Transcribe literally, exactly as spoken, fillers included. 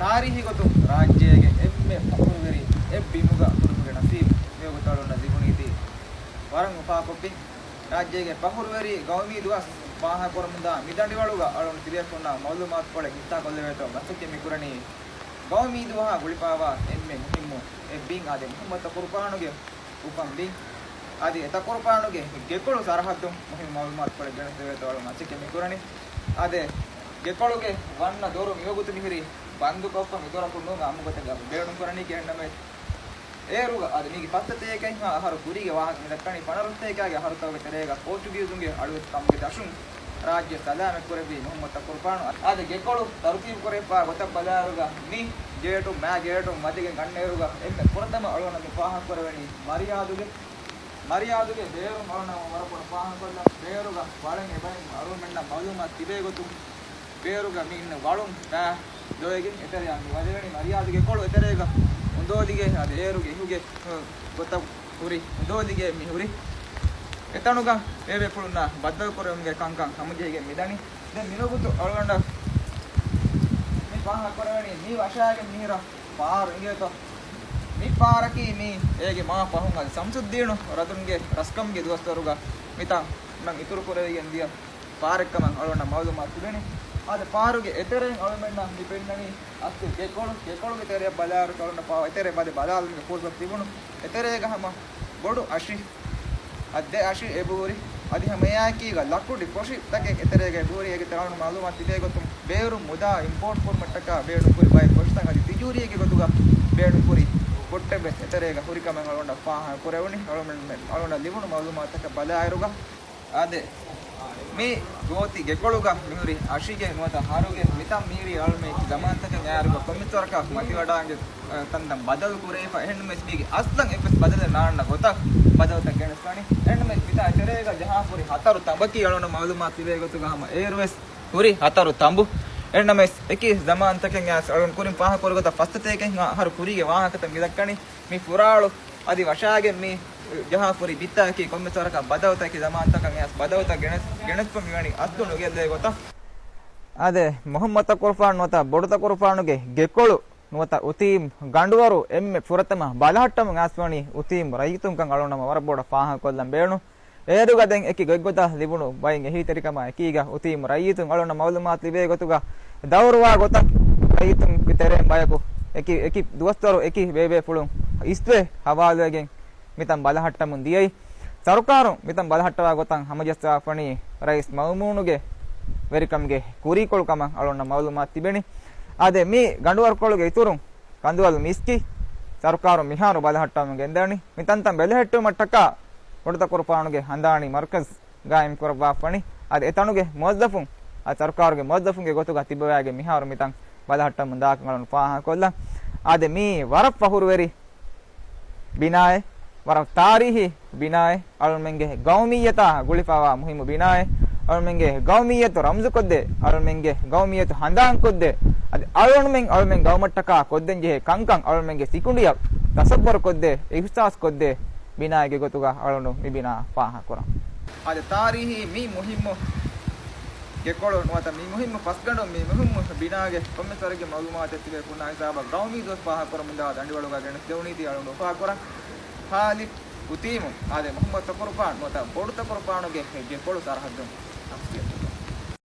ތާރީހީ ގޮތުން ރާއްޖޭގެ އެންމެ ފަޚުރުވެރި އެއް ބިމުގަ ހުރުމުގެ ނަސީބު މިވަގުތު އަޅުގަނޑަށް ލިބުނީތީ ވަރަށް އުފާކޮށްފި. ރާއްޖޭގެ ފަޚުރުވެރި ގައުމީ ދުވަސް ފާހަގަކުރަމުންދާ މި ދަނޑިވަޅުގަ އަޅުގަނޑު ތިބޭފުޅުންނާ މައުލޫމާތުކޮޅެއް ހިއްސާކޮށްލެވޭތޯ މަސައްކަތް މިކުރަނީ ގައުމީ ދުވަހާ ގުޅިފައިވާ އެންމެ މުހިއްމު އެއް ބިން އާދެ މުޙައްމަދު ތަ ޤުރުބާނުގެ އުފަން ބިން. އަދި އެތަ ޤުރުބާނުގެ ގެކޮޅު ސަރަޙައްދުން މުހިއްމު މައުލޫމާތުކޮޅެއް ގެނެސްދެވޭތޯ އަޅުގަނޑު މަސައްކަތް މިކުރަނީ. އާދެ، ގެކޮޅުގެ ވަންނަ ދޮރު މިވަގުތު މިހުރީ ބަންދުކޮށްފަ މިދޮރަކު ނޫން އާއްމުގޮތެއްގަ ބޭނުންކުރަނީ ކިހިނެއްނަމެ. އޭރުގަ އަދި މީގެ ފަސް ސަތޭކައެއްހާ އަހަރު ކުރީގެ ވާހަކަ މިދައްކަނީ ފަނަރަ ސަތޭކައިގެ އަހަރުތަކުގެ ތެރޭގަ ޕޯޗުގީޒުންގެ އަޅުވެތިކަމުގެ ދަށުން ރާއްޖެ ސަލާމަތްކުރެއްވި މުޙައްމަދު ތަ ޤުރުބާނު. އާދެ، ގެކޮޅު ތަރުތީބުކުރެވިފާ ގޮތަށް ބަލާއިރުގަ މި ގޭޓުން މާ ގޭޓުން ވަދެގެން އަންނައިރުގަ އެންމެ ފުރަތަމަ އަޅުގަނޑަށް މި ފާހަގަކުރެވެނީ މަރިޔާދުގެ މަރިޔާދުގެ ބޭރުން އަޅުގަނޑަށް ވަރަށް ބޮޑަށް ފާހަގަކޮށްލަން. ބޭރުގަ ވަޅެއް އެބައިން އަޅުގަނޑުމެންނަށް މައުލޫމާތު ތިބޭ ގޮތުން ބޭރުގަ މި އިންނަ ވަޅުން މާ ދޮވެގެން އެތެރެއަށް މި ވަދެވެނީ. މަރިޔާދުގެ ކޮޅު އެތެރޭގަ އުނދޯލިގެ އަދި އޭރުގެ އިހުގެ ގޮތަށް ހުރި އުނދޯލިގެ މި ހުރި. އެތަނުގަ ބޭބޭފުޅުންނާ ބައްދަލުކުރެވުމުގެ ކަންކަން ހަމަޖެހިގެން މިދަނީ. ދެން މިވަގުތު އަޅުގަނޑަށް މި ފާހަގަކުރެވެނީ މި ވަށާގެން މިހިރަ ފާރު އިނގޭތޯ. މި ފާރަކީ މީ އޭގެ މާ ފަހުން އަދި ޝަމްސުއްދީނު ރަދުންގެ ރަސްކަމުގެ ދުވަސްވަރުގަ މިތަން ނަން އިތުރުކުރެވިގެން ދިޔަ ފާރެއްކަމަށް އަޅުގަނޑަށް މައުލޫމާތު ލިބެނީ. އާދެ، ފާރުގެ އެތެރެއިން އަޅުމެންނަށް މި ފެންނަނީ އަސްލު ގެކޮޅު. ގެކޮޅުގެ ތެރެއަށް ބަލާއިރު އަޅުގަނޑަށް ފާ އެތެރެ ވަދެ ބަލާލުމުގެ ފުރުސަތު ތިބުނު. އެތެރޭގަ ހަމަ ބޮޑު އަށި އަށް ދެ އަށި އެބަހުރި. އަދި ހަމައެއާއެކީގަ ލަކުޑި ފޮށި ތަކެއް އެތެރޭގަ އެބަހުރި. އޭގެ ތެރޭގަ މައުލޫމާތު ތިބޭ ގޮތުން ބޭރު މުދާ އިމްޕޯޓް ކުރުމަށްޓަކާ ބޭނުންކުރި ބައެއް ފޮށިތައް އަދި ތިޖޫރީގެ ގޮތުގަ ބޭނުންކުރި ފޮށްޓެއްވެސް އެތެރޭގަ ހުރިކަމެއް އަޅުގަނޑަށް ފާހަގަ ކުރެވުނީ. އަޅުގަނޑަށް ލިބުނު މައުލޫމާތަކަށް ބަލާއިރުގަ އާދެ، މި ގޯތި ގެކޮޅުގަ މިހުރި އަށިގެ ނުވަތަ ހަރުގެ މިތަން މީރި އަޅުމެ އެކި ޒަމާންތަކެއް އައިރުގަ ކޮންމެސް ވަރަކަށް މަތިވަޑާނގެ ތަންތަން ބަދަލު ކުރެވިފަ. އެހެންނުމެސް މީގެ އަސްލަށް އެއްވެސް ބަދަލެއް ނާންނަ ގޮތަށް ބަދަލުތައް ގެނެސްފަނީ. އެހެންނުމެސް މިތާ އެތެރޭގަ ޖަހާފުރި ހަތަރު ތަނބަކީ އަޅުން މައުލޫމާތު ލިބޭ ގޮތުގަ ހަމަ އޭރުވެސް ހުރި ހަތަރު ތަނބު. އެހެންނުމެސް އެކި ޒަމާންތަކެއް އަޅުން ކުރިން ފާހަގަކުރި ގޮތަށް ފަސް ސަތޭކައެއްހާ އަހަރު ކުރީގެ ވާހަކަތައް މިދައްކަނީ މި ފުރާޅު އަދި ވަށާގެން މި ޖަހާފުރި ބިއްތަކީ ކޮންމެސް ވަރަކަށް ބަދަލުތަކެއް ޒަމާންތަކަށް އެހާސް ބަދަލުތައް ގެނެސް، ގެނެސްފަ މިވަނީ އަސްލު ނުގެއްލޭ ގޮތަށް. އާދެ، މުޙައްމަދު ތަ ޤުރުބާން ނުވަތަ ބޮޑު ތަ ޤުރުބާނުގެ ގެކޮޅު ނުވަތަ އުތީމް ގަނޑުވަރު އެންމެ ފުރަތަމަ ބަލަހައްޓަމުން އައިސްވަނީ އުތީމް ރައްޔިތުންކަން އަޅުނަމަ ވަރަށް ބޮޑަށް ފާހަގަކޮށްލަން ބޭނުން. އޭރުގަ ދެން އެކި ގޮތްގޮތަށް ލިބުނު ބައިން އެހީތެރިކަމާ އެކީގަ އުތީމް ރައްޔިތުން އަޅުނަ މައުލޫމާތު ލިބޭ ގޮތުގަ ދައުރުވާ ގޮތަށް ރައްޔިތުން ތެރޭން ބަޔަކު އެކި، އެކި ދުވަސްވަރު އެކި ބޭބޭފުޅުން އިސްވެ ހަވާލުވެގެން މިތަން ބަލަހައްޓަމުން ދިޔައީ. ސަރުކާރުން މިތަން ބަލަހައްޓަވާ ގޮތަށް ހަމަޖައްސާފަނީ ރައީސް މައުމޫނުގެ ވެރިކަމުގެ ކުރީކޮޅު ކަމަށް އަޅުންނަށް މައުލޫމާތު ތިބެނީ. އާދެ، މި ގަނޑުވަރުކޮޅުގެ އިތުރުން ކަނދުވަލު މިސްކިތް ސަރުކާރުން މިހާރު ބަލަހައްޓަވަމުން ގެންދަނީ. މިތަންތަން ބެލެހެއްޓުމަށްޓަކާ ބޮޑުތަ ޤުރުބާނުގެ ހަނދާނީ މަރުކަޒު ގާއިމް ކުރައްވާފަނީ. އަދި އެތަނުގެ މުވައްޒަފުން އަދި ސަރުކާރުގެ މުވައްޒަފުންގެ ގޮތުގަ ތިބަވާގެން މިހާރު މިތަން ބަލަހައްޓަމުން ދާކަން އަޅުން ފާހަގަކޮށްލަން. އާދެ، މީ ވަރަށް ފަޚުރުވެރި ބިނާއެއް، ވަރަށް ތާރީހީ ބިނާއެއް، އަޅުންމެންގެ ގައުމިއްޔަތާ ގުޅިފަވާ މުހިއްމު ބިނާއެއް، އަޅުންމެންގެ ގައުމިއްޔަތު ރަމްޒުކޮށްދޭ، އަޅުންމެންގެ ގައުމިއްޔަތު ހަނދާންކޮށްދޭ، އަދި އަޅުންމެން އަޅުމެން ގައުމަށްޓަކާ ކޮށްދޭންޖެހޭ ކަންކަން އަޅުމެންގެ ސިކުނޑިއަށް ތަސައްވަރުކޮށްދޭ، އިޙްސާސްކޮށްދޭ ބިނާއެއްގެ ގޮތުގަ އަޅުނު މި ބިނާ ފާހަގަކުރަން. އާދެ، ތާރީހީ މި މުހިއްމު ގެކޮޅު ނުވަތަ މި މުހިއްމު ފަސްގަނޑު، މި މުހިއްމު ބިނާގެ ކޮންމެސް ވަރެއްގެ މައުލޫމާތެއް ތިބޭ ފުންނާ ހިސާބަށް ގައުމީ ދުވަސް ފާހަގަކުރަމުންދާ ދަނޑިވަޅުގަ ގެނެސްދެވުނީތީ އަޅުގަނޑު އުފާކުރަން. ހާލި އުތީމު އާދެ، މުޙައްމަދު ތަ ޤުރުބާން ނުވަތަ ބޮޑު ތަ ޤުރުބާނުގެ ގެކޮޅު ސަރަހައްދުން ތަފްސީލް.